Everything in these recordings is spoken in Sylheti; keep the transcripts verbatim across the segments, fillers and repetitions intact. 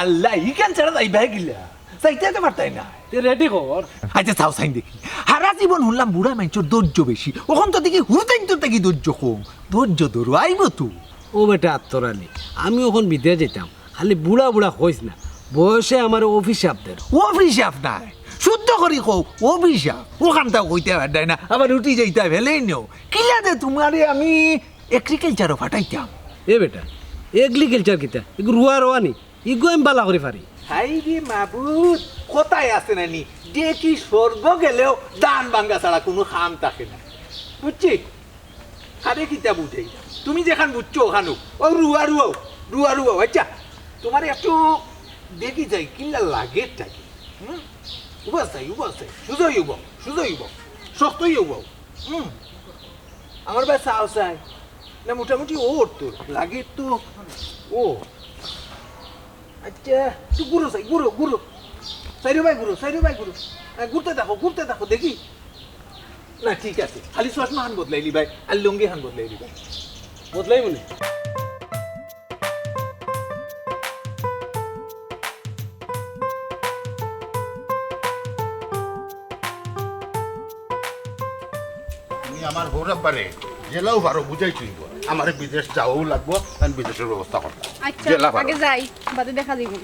আল্লাহ, ইখান ছাড়া যাইবায় কিলা? যাইতায় তো পারতায় না। তে রেডি কর। আচ্ছা, চাও চাইন দেখি। হারা জীবন হুনলাম বুড়া মাইনষর ধৈর্য বেশি, অখন তো দেখি হুরুতাইন্তর থাকি ধৈর্য কম। ধৈর্য ধরো, আইবো তো। ও বেটা আত্তর আলী, আমি অখন বিদেশ যাইতাম, খালি বুড়া বুড়া কইস না, বয়সে আমারে অভিশাপ দের। অভিশাপ নায়, শুদ্ধ করি কও, অভিশাপ। অখানটাও কইতায় পারতায় না, আবার উঠি যাইতায়, ফেলেই নেও। কিলা যে তুমারে আমি এগ্রিকালচারো পাঠাইতাম। এ বেটা, এগ্রিকালচার কিতা? এগু রুয়া রোয়া নি? ইগু আমি বালা করি পারি। হায় রে মাবুদ, কথায় আছে না নি, দেখি স্বর্গ গেলেও ধান ভাঙ্গা ছাড়া কুনু কাম থাকে না, বুঝছি? আরে কিতা বুঝাই, তুমি যেখান বুঝছো অখান অউক। ও রুয়া রুয়াও, রুয়া রুয়াও। আচ্ছা, তুমারে একটু দেখি যাই, কিলা লাগে তাকে। হুম? উবা চাই, উবা চাই, সুজাই উবাও, সুজাই উবাও, শক্তই উবাও। হুম? আমার বায় চাও চাই। না, মোটামুটি ওর তো লাগে তো। ও। আচ্ছা, একটু ঘুরো চাই, ঘুরো, ঘুরো। চাইরো বায় ঘুরো, চাইরো বায় ঘুরো। হ্যাঁ, ঘুরতে থাকো, ঘুরতে থাকো, দেখি। না, ঠিক আছে। খালি চশমা খান বদলাইলি বায়, আর লুঙ্গি খান বদলাইলি বায়। বদলাই মনে। তুমি আমার হউর আব্বারে যেলাও পারো বুঝাই তুইব। আমারে বিদেশ যাওয়াও লাগবো, আমি বিদেশর ব্যবস্থা করতাম। আচ্ছা, যেলা পারো। আগে যাই, বাদে দেখা যাইব।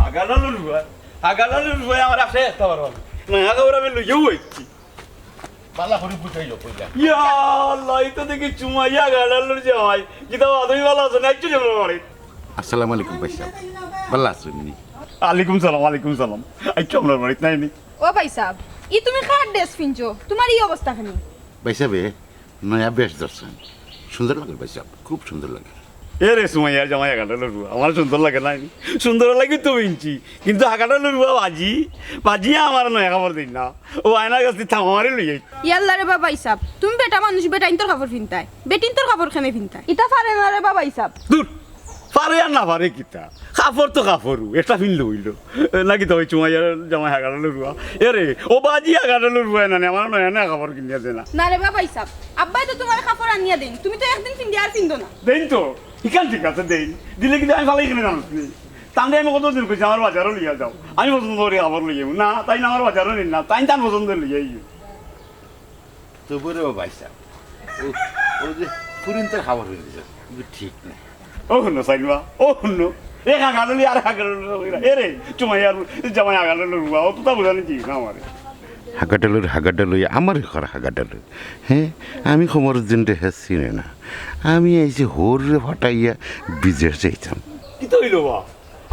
হাগাডালুর ফুয়া, হাগাডালুর ফুয়া আমার আশায় আসতে পারো না। না, হাগা ওরা আমি লইয়াও হইছি। বালা করি বুঝাইও কইলা। ইয়া আল্লাহ, ই তো দেখি চুমাইয়া হাগাডালুর জামাই। কিতা বা, তুমি বালা আছো না? একটু যাবো বাড়ি। আসসালামু আলাইকুম ভাইসাব, বালা আছইন নি? আলাইকুম সালাম, আলাইকুম সালাম। আইচ্ছা, আমরার বাড়িত নাই নি? ও ভাইসাব, ই তুমি কার ড্রেস ফিনছো? তুমার ই অবস্থা কেনে? ভাইসাবে নয়া বেশ ধরছইন, সুন্দর লাগে ভাইসাব, খুব সুন্দর লাগে। এ রে সুমাইয়ার জামাই হাগাডালুর ফুয়া, আমার সুন্দর লাগে না নি? সুন্দর লাগি তো ফিনছি, কিন্তু হাগাডালুর ফুয়া বাজি, বাজিয়ে আমার নয়া কাপড় দেইন না। ও আয়নার গেছ থাকি থামা মারি লই আইছি। ইয়াল্লা রে বা ভাইসাব, তুমি বেটা মানুষ, বেটাইন্তর কাপড় ফিনতায়, বেটিন্তর কাপড় কেনে ফিনতায়? ইতা পারে না রে বা ভাইসাব। দূর, পারে আর না পারে কিতা, কাপড় তো কাপড়উ, একটা ফিনলে অইলো। এ, নাকি তো ওই চুমাইয়ার জামাই হাগাডালুর ফুয়া। এ রে, ও বাজি হাগাডালুর ফুয়া না নি, আমার নয়া নয়া কাপড় কিনিয়া দে না। না রে বা ভাইসাব, আব্বায় তো তুমারে কাপড় আনিয়া দেইন, তুমি তো একদিন ফিন্দে আর ফিন্দো না। দেইন তো, ইখান ঠিক আছে, দেইন। দিলে কিন্তু আমি ফালাই কিনে জানোস নি। তানরে আমি কতদিন কইছি, আমার বাজারো লইয়া যাও, আমি পছন্দ করি কাপড় লইয়া যাইমু। না, তাইন আমার বাজারো নিন না, তাইন তান পছন্দ লইয়া আইও। তো বড় ভাইসাব, ও, ও যে ফুরিন্তর কাপড় ফিনছে, কিন্তু ঠিক না। ও হুনো, সাইনবা, ও হুনো। এ হাগাডালু, আর হাগাডালু, এ রে, চুমাইয়ার জামাই হাগাডালুর ফুয়া, অততা বুঝানি দিস না আমারে। হাগাডালুর হাগাডালু, আমারে কর হাগাডালু। হ্যাঁ, আমি কমরুদ্দিনরে হে চিনে না। আমি আইছি হউররে ফাটাইয়া বিদেশ যাইতাম। কিতা অইলো বা?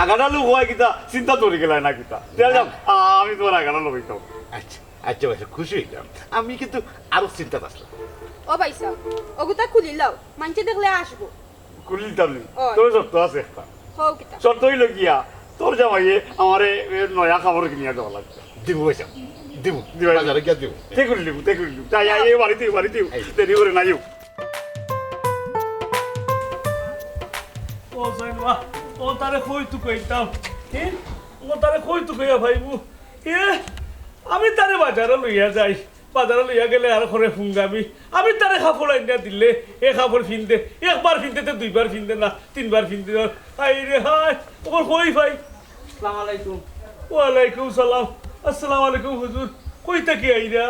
হাগাডালু কয় কিতা, চিন্তা ধরি গেলায় না কিতা? তে যাও, আ-, আমি তুমার হাগাডালু অইতাম। আচ্ছা, আচ্ছা ভাইসাব, খুশি অইলাম। আমি কিন্তু আরো চিন্তাত আছলাম। ও ভাইসাব, অগুতা খুলি লাও, মাইনষে দেখলে আসবো। খুলি দিতাম নি? অয়। তবে শর্ত আছে একটা। কও কিতা? শর্ত অইলো গিয়া, তোর জামাইয়ে আমারে এ নয়া কাপড় কিনিয়া দেওয়া লাগবো। দিমু ভাইসাব, দিমু। দিবায়। বাজারে গিয়া দিমু। তে খুলি দিমু, তে খুলি দিমু। তাই আই, এ বাড়িত, বাড়িত। এই। দেরি করে না আইও। ও সাইনবা, ও তারে কই তুকাইতাম? হে? ও তারে কই তুকাইয়া পাইমু? এ, আমি তারে বাজারো লইয়া যাই। বাজারো লইয়া গেলে আর করে ফুঙ্গামি। আমি তারে কাপড় আনিয়া দিলে, এ কাপড় ফিন্দে, একবার ফিন্দে তে দুইবার ফিন্দে না, তিনবার ফিন্দে না। হায় রে হায়, ওর কই পাই? আসসালামু আলাইকুম। ওয়ালাইকুম সালাম। আসসালামু আলাইকুম হুজুর। কই থাকি আইরা?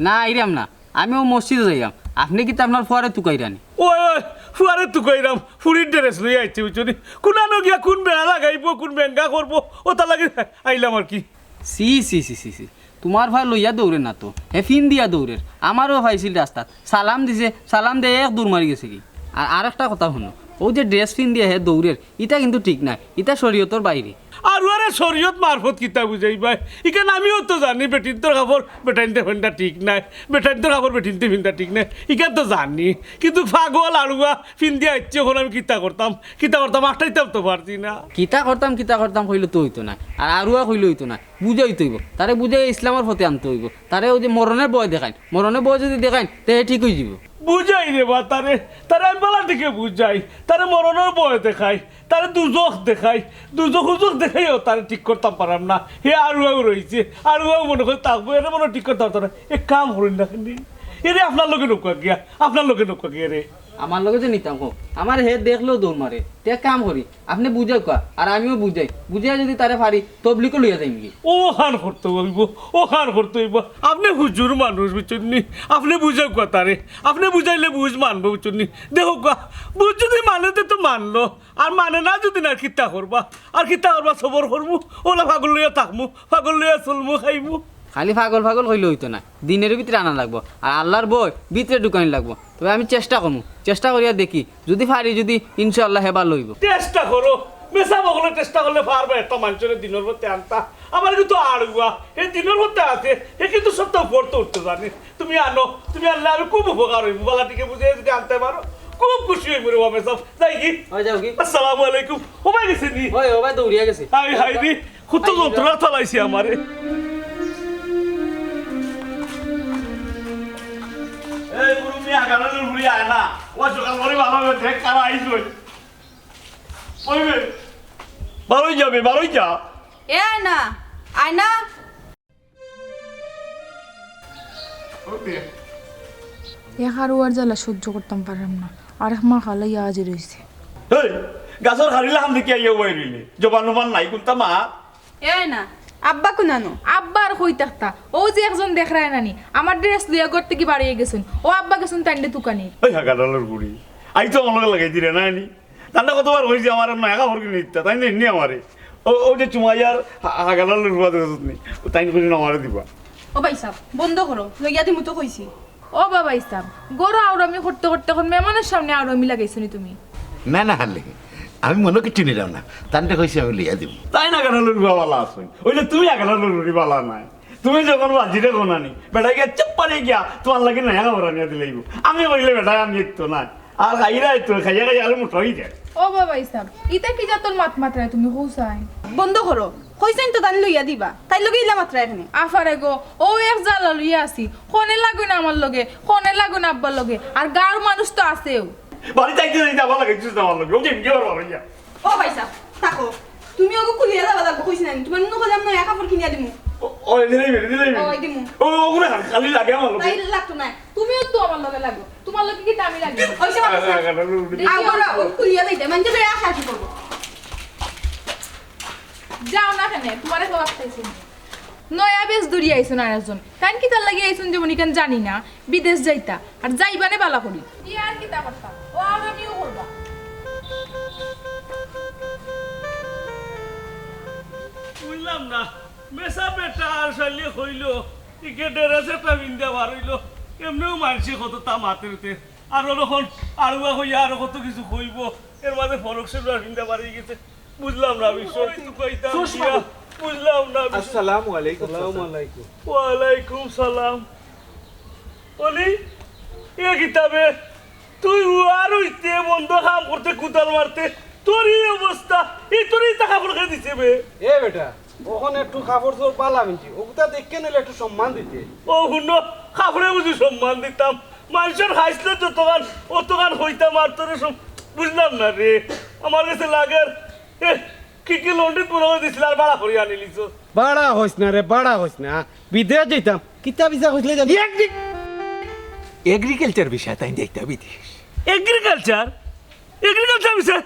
না, আইরাম না। আমি অউ মসজিদো যাইরাম। আপনে কিতা আপনার ফুয়ারে তুকাইরা নি? ওই, ওই, ফুয়ারে তুকাইরাম। ফুরির ড্রেস লইয়া আইছে, বুঝছো নি? কুনানো গিয়া কুন বেড়া লাগাইবো, কুন বেঙ্গা করবো, অতার লাগি আইলাম আর কি। ছি, ছি, ছি, ছি, ছি। তুমার ফুয়ায় লইয়া দৌড়ের না তো, হে ফিন্দিয়া দৌড়ের। আমারেও পাইছিল রাস্তাত, সালাম দিছে, সালাম দিয়া এক দৌড় মারি গেছেগি। আর আরেকটা কথা হুনো, অউ যে ড্রেস ফিন্দিয়া হে দৌড়ের, ইটা কিন্তু ঠিক নায়, ইটা শরিয়তর বাইরে। আর ওরে শরিয়ত মারফত কিতা বুঝাইবায়? ইখান আমিও তো জানি, বেটিন্তর কাপড় বেটাইন্তে ফিন্দা ঠিক নায়, বেটাইন্তর কাপড় বেটিন্তে ফিন্দা ঠিক নায়, ইখান তো জানি। কিন্তু পাগল আড়ুয়া ফিন্দিয়া আইছে, অখন আমি কিতা করতাম, কিতা করতাম, আটকাইতাম তো পারছি না। কিতা করতাম, কিতা করতাম কইলে তো অইতো নায়, আর আড়ুয়া কইলে অইতো নায়। বুঝাইতে অইবো, তারে বুঝাইয়া ইসলামর পথে আনতে অইবো। তারে অউ যে মরণর ভয় দেখাইন, মরণর ভয় যুদি দেখাইন, তে হে ঠিক অইযিবো। বুঝাই রে বা তারে, তারে আমি বালা টিকে বুঝাই, তারে মরণর ভয় দেখাই, তারে দুজখ দেখাই, দুজখ উজখ দেখাইও তারে ঠিক করতাম পারাম না। হে আড়ুয়াউ রইছে, আড়ুয়াউ মনো কয় থাকবো, এরে মনো ঠিক করতাম পারাম না। এক কাম করইন না কেনে, এরে আপনার লগে নৌকা গিয়া, আপনার লগে নৌকা গিয়া রে। আমার লগে যে নিতাম কও, আমার হে দেখলেও দৌড় মারে। তে এক কাম করি, আপনে বুঝাউক্কা, আর আমিও বুঝাই। বুঝাই যদি তারে পারি, তবলিগো লইয়া যাইমুগি। অখান করতে অইবো, অখান করতে অইবো। আপনে হুজুর মানুষ, বুঝছইন নি? আপনে বুঝাউক্কা তারে। আপনে বুঝাইলে বুঝ মানবো, বুঝছইন নি? দেখউক্কা, বুঝ যদি মানে তে তো মানলো, আর মানে না যদি না, কিতা করবা? আর কিতা করবা? সবর করমু, অউলা পাগল লইয়া থাকমু, পাগল লইয়া চলমু, খাইমু। খালি পাগল পাগল কইলে অইতো নায়, দিনর ভিতরে আনা লাগবো, আর আল্লার ভয় ভিতরে ঢুকানি লাগবো। তবে আমি চেষ্টা করমু, চেষ্টা করিয়া দেখি, যদি পারি, যদি ইনশাআল্লাহ হে ভালা অইবো। চেষ্টা করো, মেসাব অকলে চেষ্টা করলে পারবা একটা মানষরে দিনর পথে আনতা। আমার কিন্তু আড়ুয়া, হে দিনর পথে আছে, হে কিন্তু সবতা উপরে উঠতে জানে। তুমি আনো, তুমি আনলে আমি খুব উপকার অইমু। বালা টিকে বুঝে যদি আনতে পারো, খুব খুশি অইমু রে বা মেসাব। যাইগি? অয়, যাওগি। আসসালামু আলাইকুম। ও ভাই গেছে নি? অয়, ও ভাই দৌড়িয়া গেছে। হায় হায় রে, কত যন্ত্রণা চালাইছে আমারে। এই মুরব্বি, আগানো লুড়ি আয় না। ও সকাল করে ভালা অইবো, দেখ কারা আইছে। অইবে। বারই যাবে, বারই যা। এ আয় না, আয় না। অইবে। এক আড়ুয়ার জ্বালা সহ্য করতাম পাররাম না, আরেক মা খালাইয়া হাজির অইছে। এই, গাছর হাড়ি লাখান দেখি আইয়া উবাই রইলে, জবান উবান নাই কুনতা মা? এ না, আব্বা কুনানো? আব্বা আর কই থাকতা? অউ যে একজন দেখরায় নানি, আমার dress লইয়া ঘর থাকি বারইয়া গেছইন। অউ আব্বা গেছইন তাইনরে তুকানিত। ওই হাগালালর বুড়ি, আই তো আমার লগে লাগাই দিরে না নি। তানরে কতবার কইছি আমার নয়া কাপড় কিনি দিতা, তাইন দেইন নি আমারে। অউ, অউ যে চুমাইয়ার হা-, হাগালালর বুয়া দেখছত নি, অউ তাইন কইছইন আমারে দিবা। ও ভাইসাব, বন্ধ করো, লইয়া দিমু তো কইছি। ও বা ভাইসাব, ঘরো আওরামি করতে করতে অখন মেহমানর সামনে আওরামি লাগাইছো নি তুমি? না, না, হালে, আমি মনো কিচ্ছু নিরাম না, তানরে কইছি আমি লইয়া দিমু। তাইন হাগালালর বুয়া ভালা আছইন, অইলে তুমি হাগালালর বুড়ি ভালা নায়। তুমি যখন বাজিরে কও না নি, বেটায় গিয়া চুপ করি গিয়া তুমার লাগি নয়া কাপড় আনিয়া দিলাইবো। আমি কইলে বেটায় আনিয়া দিতো নায়। আর খাইরায় তো, খাইয়া খাইয়া আরো মোটা অই যায়। ও বা ভাইসাব, ইতা কি জাতর মাত মাতরায় তুমি কও চাইন? বন্ধ করো। কইছইন তো তাইন লইয়া দিবা। তাইর লগে ইলা মাতরায় কেনে? আফারে গো, অউ এক জ্বালা লইয়া আছি। কনে লাগইন আমার লগে, কনে লাগইন আব্বার লগে। আর গাঁওর মানুষ তো আছেউ। বাড়িত আইতে যাইতে আবার লাগাইছস না আমার লগে। অউ যে বিয়ে করবা ভাইয়া। ও ভাইসাব, থাকো। তুমি অগু খুলিয়া যাওয়া লাগবো, কইছি না নি? তুমার নুনু কইলাম নয়া কাপড় কিনিয়া দিমু। ও, ও, দিলাই বেটি, দিলাই বেটি। ও, দিমু। ও, অগুরে খালি লাগে আমার লগে। তাই লাগতো নায়। তুমিও তো আমার লগে লাগো। তুমার লগে কিতা আমি লাগি? ওই সব আগে, আগে, আগে, আগে। দেখি আগর অবস্থা। অগু খুলিয়া যাইতে, মানষে লইয়া আশা কি করবো? যাও না কেনে, তুমারে তো আসতেছি। নয়া বেশ ধরিয়া আইছইন আরেকজন। তাইন কিতার লাগি আইছইন যেমন ইখান জানি না, বিদেশ যাইতা। আর যাইবা নে বালা করি। ই আর কিতা করতা? ও আর আমিও করবা। বুঝলাম না, মেসাব বেটা আর শালিয়ে কইলো, ইগে dress একটা পিন্দা বার অইলো, এমনেউ মানষে কততা মাতের তে। আর অখন আড়ুয়া কইয়া আরো কত কিছু কইবো, এর মাঝে ফরক সেলুয়ার পিন্দা বার অই গেছে। বুঝলাম না বিষয়। সুষমা। বুঝলাম না বিষয়। আসসালামু আলাইকুম, আসসালামু চাচা। আলাইকুম। ওয়ালাইকুম সালাম। অলি, এ কিতা বে, তুই উয়ার অইতে বন্দো কাম করতে কুদাল মারতে, তোর ই অবস্থা, ই তোর ই টাকা পড়ে দিছে বে। এ বেটা, অখন একটু কাপড় চোপড় বালা পিনছি, অগুতা দেখিয়া নাইলে একটু সম্মান দিতে। ও হুনো, কাপড়ে বুঝি সম্মান দিতাম? মানষর খাইছলত যতখান, অতখান কইতাম আর তোরে সব বুঝলাম না রে। আমার গেছে লাগের, এ, কি কি লন্ড্রিত মনে অয় দিছিল আর ভাড়া করি আনিলিছস। ভাড়া কইস না রে, ভাড়া কইস না। বিদেশ যাইতাম। কিতা ভিসা কইছলে জানি? এগ্রি-, agriculture ভিসা তাইন যাইতা বিদেশ। Agriculture? Agriculture visa?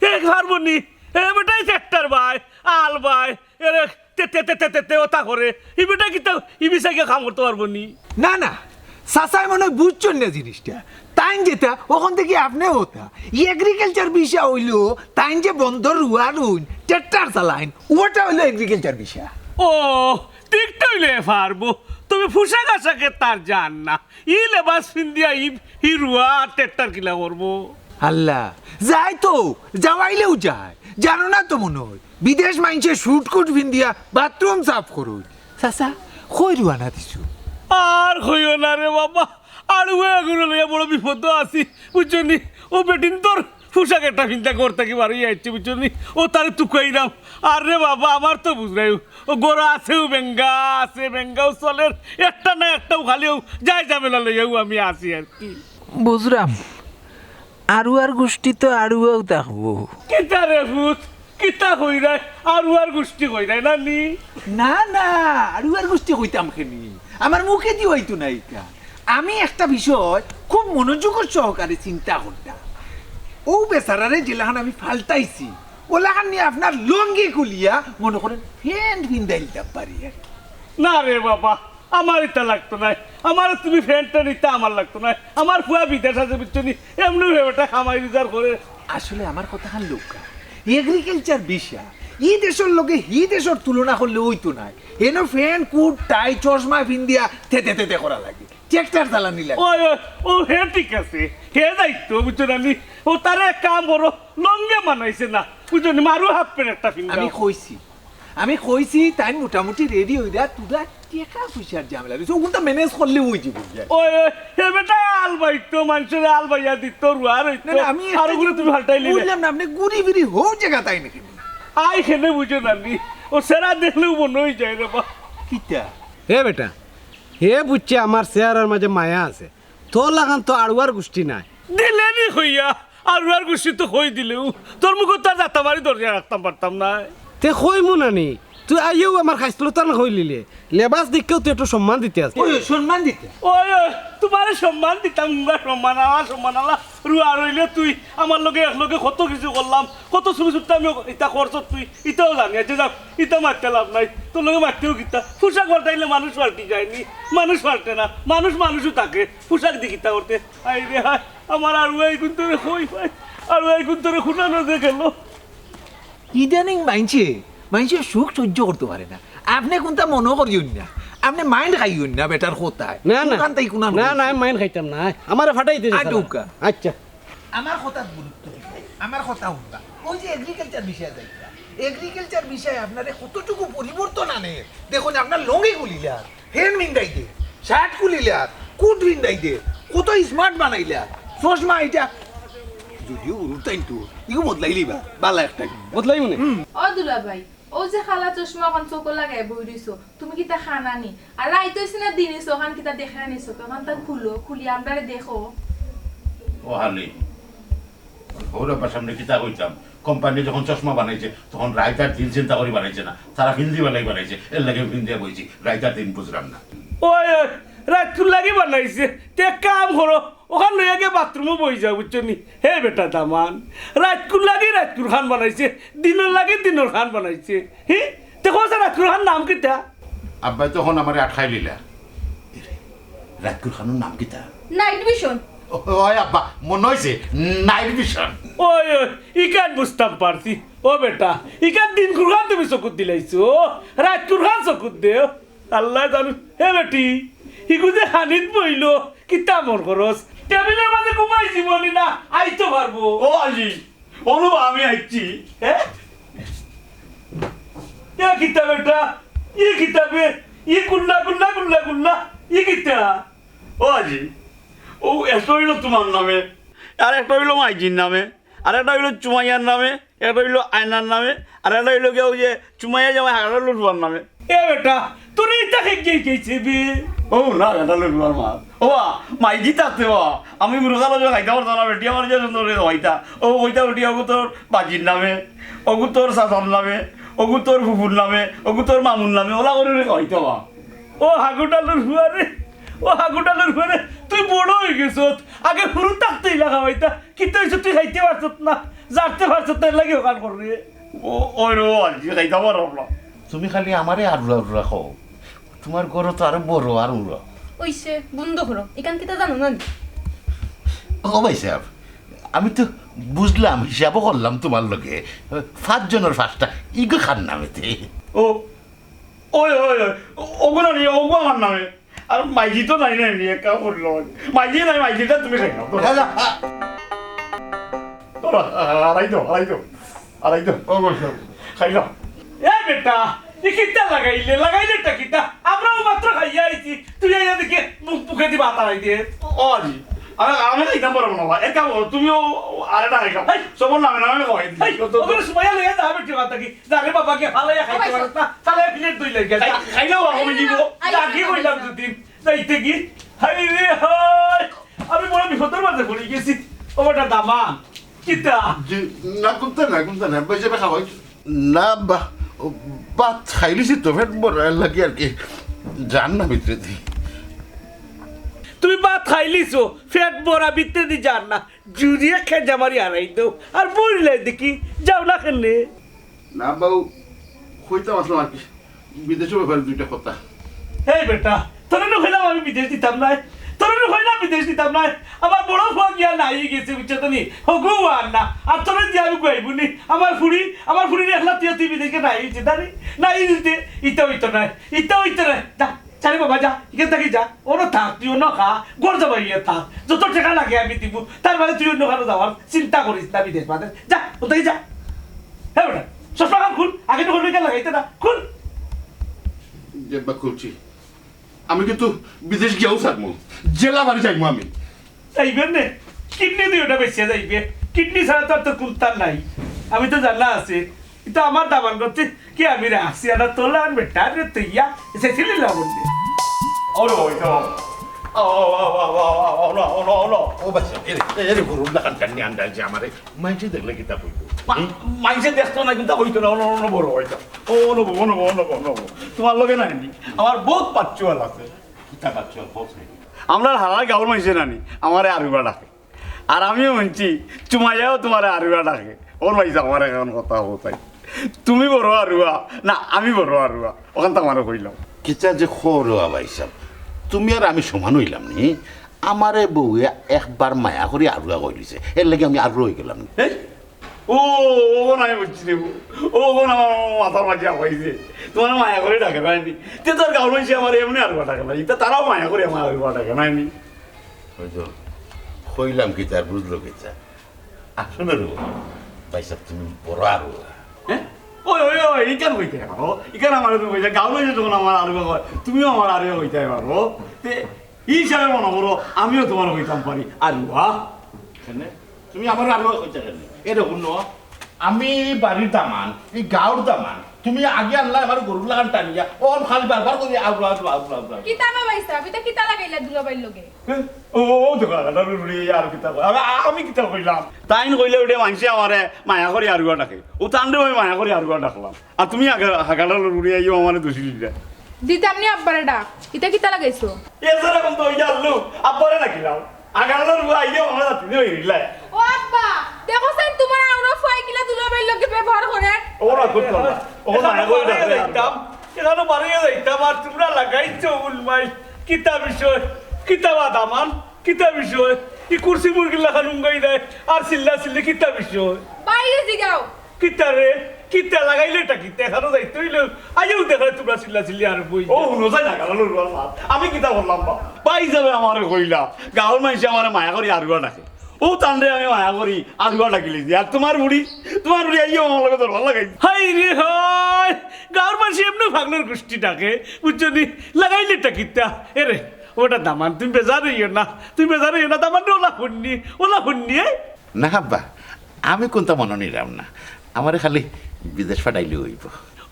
এ পারবো নি? এ বেটায় tractor বায়, আল বায়, এরে তে, তে, তে, তে, তে, তে, ওতা করে। ই বেটা কিতা, ই ভিসা গিয়া কাম করতে পারবো নি? না, না, চাচায় মনে অয় বুঝছইন না জিনিসটা। তাইন যেতা, অখন থাকি আপনে ওতা। Agriculture ভিসা অইলো, তাইন যে বন্দর রুয়া রুইন, tractor চালাইন, ওটা অইলো agriculture ভিসা। ও, ঠিক তো অইলে পারবো। তবে পোশাক আশাকে তার জান না। ই লেবাস পিন্দিয়া ই, ই রুয়া আর tractor কিলা করবো? আল্লাহ, যায় তো, যাওয়াইলেও যায়। জানো না তো মনে অয়, বিদেশ মাইনষে suit coat পিন্দিয়া bathroom সাফ করইন। চাচা, কই রুয়ানা দিছো? আর কইও না রে বাবা, আড়ুয়া এগুরে লইয়া বড় বিপদো আছি, বুঝছো নি? ও বেটিন্তর পোশাক একটা পিন্দা ঘর থাকি বার অইয়া আইছে, বুঝছো নি? ও তারে তুকাইরাম। আর রে বাবা, আমার তো বুঝরায়, ও ঘরো আছেউ বেঙ্গা, আছে বেঙ্গাও চলের, একটা না একটাউ খালিউ যায় ঝামেলা লইয়াউ আমি আছি আর কি। বুঝরাম, আড়ুয়ার গুষ্টি তো আড়ুয়াউ থাকবো। কিতা রে পুত, কিতা কইরায়? আড়ুয়ার গুষ্টি কইরায় না নি? না, না, আড়ুয়ার গুষ্টি কইতাম কেনে? আমার মুখেদি অইতো না ইতা। আমি একটা বিষয় খুব মনোযোগ সহকারে চিন্তা করতাম। ও বেচারারে যেলাখান আমি ফাল্টাইছি, ওলাখান নিয়া আপনার লুঙ্গি খুলিয়া মনে করেন প্যান্ট ফিন্দাইলিতাম পারি আর কি। না রে বাবা, আমার ইতা লাগতো নায়। আমার তুমি প্যান্টটা নিতা আমার লাগতো নায়। আমার ফুয়া বিদেশ আছে, বুঝছো নি? এমনেউ হে বেটা কামাই রুজগার করে। আসলে আমার কথাখান লউক্কা, এগ্রিকালচার বিষয়, ই দেশর লগে হি দেশর তুলনা করলে অইতো নায়। হেনো প্যান্ট, কোট, টাই, চশমা ফিন্দিয়া তেতে তেতে করা লাগে, ট্রাক্টর চালানি লাগে। ওই, ওই, ও হে ঠিক আছে, হে যাইতো, বুঝছো না নি? ও তারে এক কাম করো, লুঙ্গি বানাইছে না, বুঝছো নি? মারু হাফ প্যান্ট একটা ফিন্দাও। আমি কইছি, আমি কইছি, তাইন মোটামুটি রেডি অইরা, তুরা টেকা পয়সার ঝামেলা রইছে, ওগুনতা ম্যানেজ করলে অই যাইবো গিয়া। ওই, ওই, হে বেটা আলবাইতো, মানষরে আলবাইয়া দিতো, রুয়ার অইতো। না, না, আমি আর একটা ওগুলো জিনিস তুমি ফাল্টাইলি না। বুঝলাম না, আপনে ঘুরি ফিরি হউ জাগাত আইন কেনে? আই কেনে বুঝো না নি, ও সেরা দেখলেউ মনো অই যায় রে বা। কিতা? হে বেটা, হে বুঝছে আমার চেহারার মাঝে মায়া আছে, তোর লাখান তো আড়ুয়ার গুষ্টি নায়। দিলে নি কইয়া, আড়ুয়ার গুষ্টি তো কই দিলেউ, তোর মুখো তো আর জাতা মারি ধরিয়া রাখতাম পারতাম নায়। তে কইমু না নি, তুই আইয়াউ আমার খাইছলতান কইলিলে, লেবাস দেখিয়াউ তুই একটু সম্মান দিতে আছে। ওই, সম্মান দিতে। ওই, ওই, তুমারে সম্মান দিতাম, উঙ্গা সম্মান আলা, সম্মান আলা, রুয়ার অইলে তুই আমার লগে এক লগে কত কিছু করলাম, কত ছুটি ছুটতে আমি ইতা করছত তুই, ইতাও জানি আছে, যাক, ইতা মাততে লাভ নাই, তোর লগে মাততেও কিতা, পোশাক পাল্টাইলে মানুষ পাল্টি যায়নি, মানুষ পাল্টে না, মানুষ মানুষও থাকে, পোশাক দি কিতা করতে, আই রে হায়, আমার আড়ুয়াই কুন্তরে কই পাই, আড়ুয়াই কুন্তরে খুনানো যে গেল। ইদানিং মাইনষে, মাইনষে সুখ সহ্য করতে পারে না। আপনে কুনতা মনো করিউন না, আপনে মাইন্ড খাইউন না বেটার কথায়। না, না। কুনখান তাই কুনান না, কইছে? না, আমি মাইন্ড খাইতাম না। আমারে ফাটাই দে, আটুকা। আচ্ছা। আমার কথাত গুরুত্ব দিবা, আমার কথা হুনবা। ওই যে এগ্রিকালচার বিষয়ে যাইবা, এগ্রিকালচার বিষয়ে আপনারে কতটুকু পরিবর্তন আনে। দেখুন, আপনার লুঙ্গি খুলিলা, প্যান্ট ফিন্দাই দে, শার্ট খুলিলা, কোট ফিন্দাই দে, কত স্মার্ট বানাইলা, চশমা ইটা। যদিও উরুর তাইন তো, ইগু বদলাইলিবা, বালা একটা। বদলাইমু নে। ও দুলাভাই, ও যে কালা চশমা অখান চোখো লাগাই বই রইছো, তুমি কিতা কানা নি? আর রাইত অইছে না দিন অইছে, অখান কিতা দেখরায় নি চোখে? অখানতা খুলো, খুলি আমরারে দেখো। ও হালি, ওর আব্বার সামনে কিতা কইতাম? কোম্পানি যখন চশমা বানাইছে, তখন রাইত আর দিন চিন্তা করি বানাইছে না, তারা ফিন্দি বানাই বানাইছে, এর লাগি ফিন্দিয়া বইছি, রাইত আর দিন বুঝলাম না। ওই, ওই, রাইতকুর লাগি বানাইছে, তে এক কাম করো, অখান লইয়া গিয়া বাথরুমো বই যাও, বুঝছো নি? হে বেটা দামান, রাইতকুর লাগি রাইতকুর খান বানাইছে, দিনর লাগি দিনর খান বানাইছে। হি? তে কও যে রাইতকুর খান নাম কিতা? আব্বায় তখন আমারে আটকাইলিলা। রাইতকুর খানর নাম কিতা? Night vision. ও, ওই আব্বা, মনো অইছে, নাইট ভিশন। ওই, ওই, ইখান বুঝতাম পারছি। ও বেটা, ইখান দিনকুর খান তুমি চকুত দিলাইছো, রাইতকুর খান চকুত দেও। আল্লায় জানইন, হে বেটি, হিগু যে খানিত বইলো, কিতা মনো করস? টেবিলর মাঝে ঘুমাই যিবো নি না, আইতো পারবো। ও আজি, অনু আমি আইছি। হে? এ কিতা বেটা? ই কিতা বে? ই কুল্লা, কুল্লা, কুল্লা, কুল্লা। ই কিতা? ও আজি, ও একটা অইলো তুমার নামে, আর একটা অইলো মাইজির নামে। আর একটা অইলো চুমাইয়ার নামে, একটা অইলো আয়নার নামে, আর একটা অইলো গিয়া ওই যে চুমাইয়া জামাই হাগাটা লুটুয়ার নামে। এ বেটা, তোর ইটা কে কে কে চেবি? ও না, এটা লুটুয়ার মা। ও বা, মাইজি তাতে বা, আমি মুরগা লগে খাইতে পারতাম না, বেটি আমার যে সুন্দর করে খাইতা। ও কইতা বেটি, ওগু তোর বাজির নামে, ওগু তোর চাচার নামে, ওগু তোর ফুফুর নামে, ওগু তোর মামুর নামে, ওলা করে খাইতে বা। ও হাগুটালুর ফুয়ারে, ও হাগুটালুর ফুয়ারে, তুই বড় অই গেছত। আগে হুরু থাকতে ইলা খাওয়াইতা, কিতা অইছে তুই খাইতে পারছত না, জারতে পারছত না, এর লাগি অখান কররে। ও, ওই রো, আর কি খাইতে পারো না। তুমি খালি আমারে আরুরা আরুরা কও। তুমার ঘরো তো আরো বড় আরুরা। অইছে, বন্ধ করো। ইখান কিতা জানো না নি? ও ভাই সাহেব, আমি তো বুঝলাম, হিসাবও করলাম তুমার লগে। পাঁচজনর পাঁচটা, ইগু কার নামেতে? ও, ওই, ওই, ওই, ওগু না নি, ওগু আমার নামে। আর মাইজি তো নাই, নাই, নি, একা করলো। মাইজি নাই, মাইজিটা তুমি খাই নাও। হ্যালো, আ- তোরা, আড়াই দাও, আড়াই দাও, আড়াই দাও। ও বলছো। খাই নাও। এ বেটা, ই কিতা লাগাইলে? লাগাইলেটা কিতা? আমরাও মাত্র খাইয়া আইছি, তুই আইয়া দেখি মুখ, মুখেদি ভাত আড়াই দিয়ে। ও জি, আমি, আমি খাইতাম পারবো না, বাবা। একা বলো, তুমিও আরেকটা খাই খাও। হেই। সবর নামে নামে খাওয়াই দিই। হেই, তো, তো, ওখানে সুমাইয়া লইয়া যা, বেটি ভাত থাকি। যা রে বাবা, গিয়া ফালাইয়া খাইতে পারস না, ফালাইয়া প্লেট ধুইলে গিয়া, যা। খাই-, খাইলেও আমি দিব। যা, কি কইলাম দুদিন, যাইতে কি? হায় রে হায়, আমি বড় বিপদর মাঝে পড়ি গেছি। ও বেটা দামান, কিতা? জি, না, কুন্তা না, কুন্তা না, বই যাবে খাওয়াই। না, বা-, ও, ভাত খাইলিছি তো, পেট ভরার লাগি আর কি। যান না ভিতরে দি। তুমি ভাত খাইলিছো, পেট ভরা, ভিতরেদি যার না, জুড়িয়া খেজা মারি হারাই দেও। আর বইলাই দেখি, যাও না কেনে? না বাবু, কইতাম আসলাম আর কি, বিদেশর ব্যাপারে দুইটা কথা। এই বেটা, তোরে না কইলাম আমি বিদেশ দিতাম নায়, তোরে না কইলাম বিদেশ দিতাম নায়। আমার বড় ফুয়া গিয়া নাই গেছে, বুঝছো তো নি? হগু আর না, আর তোরে দিয়া আমি কইবো নি। আমার ফুড়ি, আমার ফুড়ির একলা তুই, তুই বিদেশে নাই গেছে, দাঁড়ি নাই দিতে, ইতা হইতো নায়, ইতা হইতো নায়। যা, যা রে বাবা, যা, ইখান থাকি যা। অনো থাক, তুই অনো খা, ঘর জামাই অইয়া থাক। যত টেকা লাগে আমি দিমু, তার বাদে তুই অন্য কানো যাওয়ার চিন্তা করিস না, বিদেশ বাদে। যা, অন থাকি যা। হ্যাঁ বেটা, চশমা খান খুল, আগে তো কোনো লাগাইতে না, খুল। যে বা খুলছি, আমি কিন্তু বিদেশ গিয়াও থাকবো, জেলা বাড়ি যাইবো আমি। যাইবেন নে, কিডনি দুইটা বেঁচে যাইবে, কিডনি ছাড়া তো আর তো কুন্তার নাই। আমি তো জানা আছে, কিন্তু আমার দামান করতে কি আমি রাখছি, আর তোলা আর বেটা রে তুইয়া, এসে ছিলি না বললি। ওরে ওই তো, ও, ও, ও, ও, ও, ও, ও, ও, ও, ও, ও, ও, বাচ্চা, এরে, এরে, গরুর লাখান টানি আন্দাজ যে আমারে, মাইনষে দেখলে কিতা কইবো? মা-, হুম? মাইনষে দেখতো না, কিন্তু হইতো না, অনো, অনো বড় হইতো। ও, অনো বড়, অনো বড়, অনো বড়, অনো বড়। তোমার লগে নাই নি? আমার বহুত পাচ্চুয়াল আছে। কিতা পাচ্চুয়াল, বলছে? আমরা হারা গাঁওর মাইনষে নানি, আমারে আরুয়া ডাকে। আর আমিও হুনছি, চুমাইয়াও তোমারে আরুয়া ডাকে। ওর ভাই, আমার এখন কথা হো তাই। তুমি বড় আরুয়া, না আমি বড় আরুয়া? ওখান তো আমারে কইলাম। কিতা যে খরো ভাই সাহেব, তুমি আর আমি সমান হইলাম নি? আমারে বউয়ে একবার মায়া করি আরুয়া কইলিছে, এর লাগি আমি আরুয়া হই গেলাম নি? এই, ও, ওখান আমি বুঝছি রে বউ। ওখান আমার মাথার মাঝে আওয়াইছে। তোমার মায়া করে ডাকে নাইনি? তে তোর গাঁওর মাইনষে আমার এমনি আরুয়া ডাকে না। ইতা তারাও মায়া করে আমার আরুয়া ডাকে নাইনি? ওই তো, কইলাম কিতা আর বুঝলো কিতা? আসলে রে, ভাই সাহেব, তুমি বড় আরুয়া। হ্যাঁ? ওই, ওই, ওই, ইখান কইতে পারো। ইখান আমার তুমি কইতে, গাঁওর মাইনষে যখন আমার আরুয়া কয়, তুমিও আমার আরুয়া কইতে পারো। তে, ই হিসাবে মনে করো, আমিও তোমার কইতাম পারি, আরুয়া। কেনে? তুমি আমার আরুয়া কইতে কেনে? এরে হুনো, আমি এই বাড়ির দামান, এই গাঁওর দামান। তুমি আগে আনলা আমার গরুর লাখান টানিয়া, ও খালি বারবার করি আরুয়া, আরুয়া, আরুয়া, আরুয়া। কিতা বা ভাই সাহেব, ইতা কিতা লাগাইলা দুলাভাইর লগে? ও, ও, দেখো, আগাটা রুড়ি আর কিতা কয়? আমি, আমি কিতা কইলাম? তাইন কইলে উঠে মাইনষে আমারে মায়া করি আরুয়া ডাকে। ও তানরে আমি মায়া করি আরুয়া ডাকলাম। আর তুমি আগে হাগাটা রুড়ি আইও আমারে দোষী দিলা। দিতাম নি আব্বারে ডাক। ইতা কিতা লাগাইছো? এ স্যার, এখন তো ওই আল্লু, আব্বারে ডাকিলাম। আগাটা রুড়ি আইও আমারে জাতি দিয়ে হইলাই। ও আব্বা, দেখো সেন তোমার আরুয়া ফুয়ায় কিলা দুলাভাইর লগে ব্যবহার করে। ও রাগ করতো না। ও এখানে মায়া করি বাড়িয়ে ডাকে। যাইতাম, এখানে বাড়িয়ে যাইতাম, আর তোমরা লাগাইছো উলমাই। কিতা বিষয়? কিতা বা দামান? কিতা বিষয়? ই কুরসি মুরগির লাখান উঙ্গাই দেয়, আর চিল্লা চিল্লি কিতা বিষয়? বাইরে জিগাও। কিতা রে? কিতা লাগাইলে এটা কিতা? এখানো যাইতে হইলে আইয়াও দেখায় তোমরা চিল্লা চিল্লি আর বই। ও, হুনো যাই না, কারণ ওর বাপ। আমি কিতা বললাম বা? ভাই যাবে আমারে কইলা, গাঁওর মাইনষে আমারে মায়া করি আরুয়া ডাকে। ও তানরে আমি মায়া করি আরুয়া ডাকিলিছি। আর তোমার বুড়ি, তোমার বুড়ি আইয়াও আমার লগে দরবার লাগাই। হায় রে হায়, গাঁওর মাইনষে এমনে পাগলর গোষ্ঠী ডাকে, বুঝছো নি? লাগাইলে এটা কিতা? এরে, ওটা দামান, তুমি বেজার হইও না, তুমি বেজার হইও না, দামান রে, ওলা হুননি, ওলা হুননি, এ? না আব্বা, আমি কুন্তা মনো নিলাম না, আমারে খালি বিদেশ পাঠাইলে হইব।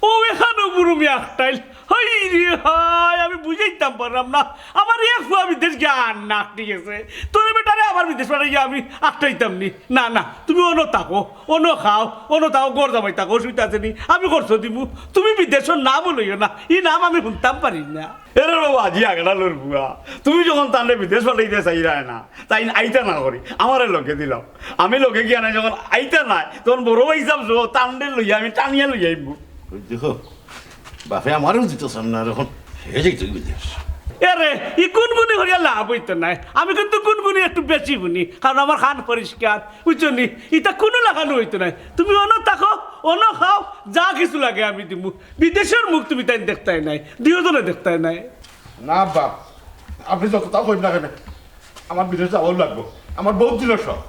ও, এখানো বুরুমি আখটাইল। হায় রে হায়, আমি বুঝাইতাম পারলাম না। আমার এক ফুয়া বিদেশ গিয়া আর না আখটি গেছে। তোর বেটারে আবার বিদেশ পাঠাইয়া আমি আখটাইতাম নি। না, না, তুমি অনো থাকো, অনো খাও, অনো থাকো, ঘর জামাই থাকো, অসুবিধা আছে নি? আমি খরচ দিমু। তুমি বিদেশর নাম লইও না, ই নাম আমি হুনতাম পারি না। এরে বাবা, আজি আগাটা লড়বুয়া। তুমি যখন তানরে বিদেশ পাঠাইতে চাইরায় না, তাইন আইতা না করি, আমারে লগে দিলাও। আমি লগে গিয়া নাই যখন আইতা নাই, তখন বড় ভাই সাহেব সহ তানরে লইয়া আমি টানিয়া লইয়া আইমু। ওই দেখো, বাপে আমারেও দিত চান না, আর এখন হে যাইতো বিদেশ। এরে, ই কুনকুনি করিয়া লাভ হইতো নাই। আমি কিন্তু কুনকুনি একটু বেশি হুনি, কারণ আমার কান পরিষ্কার, বুঝছো নি? ইতা কুনু লাগানো হইতো নাই। তুমি অনো থাকো, অনো খাও, যা কিছু লাগে আমি দিমু। বিদেশর মুখ তুমি তাইন দেখতায় নায়, দুইওজনে দেখতায় নায়। না বাপ, আপনি যতটা কইন না কেনে, আমার বিদেশ যাওয়াও লাগবো। আমার বহুত দিনর শখ।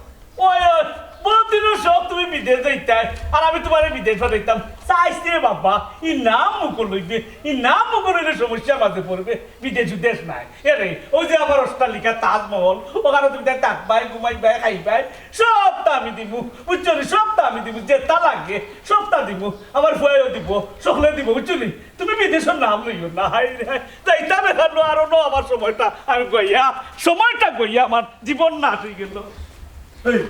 ওই, ওই, বহুত দিনর শখ তুমি বিদেশ যাইতায়, আর আমি তোমারে বিদেশ পাঠাইতাম। চাইস রে বাবা, ই নাম মুখো লইবে, ই নাম মুখো লইলে সমস্যার মাঝে পড়বে। বিদেশ উদেশ নাই। এরে, ওই যে আমার অট্টালিকা তাজমহল, ওখানো তুমি তাইন থাকবায়, ঘুমাইবায়, খাইবায়, সবতা আমি দিমু, বুঝছো নি? সবতা আমি দিমু, যেতা লাগে, সবতা দিমু। আমার ফুয়ায়ও দিবো, সকলে দিবো, বুঝছো নি? তুমি বিদেশর নাম লইও না, হায় রে হায়। যাইতাম এখানো, আর অনো আমার সময়টা আমি গইয়া, সময়টা গইয়া আমার জীবন নাশ হই গেল। এই,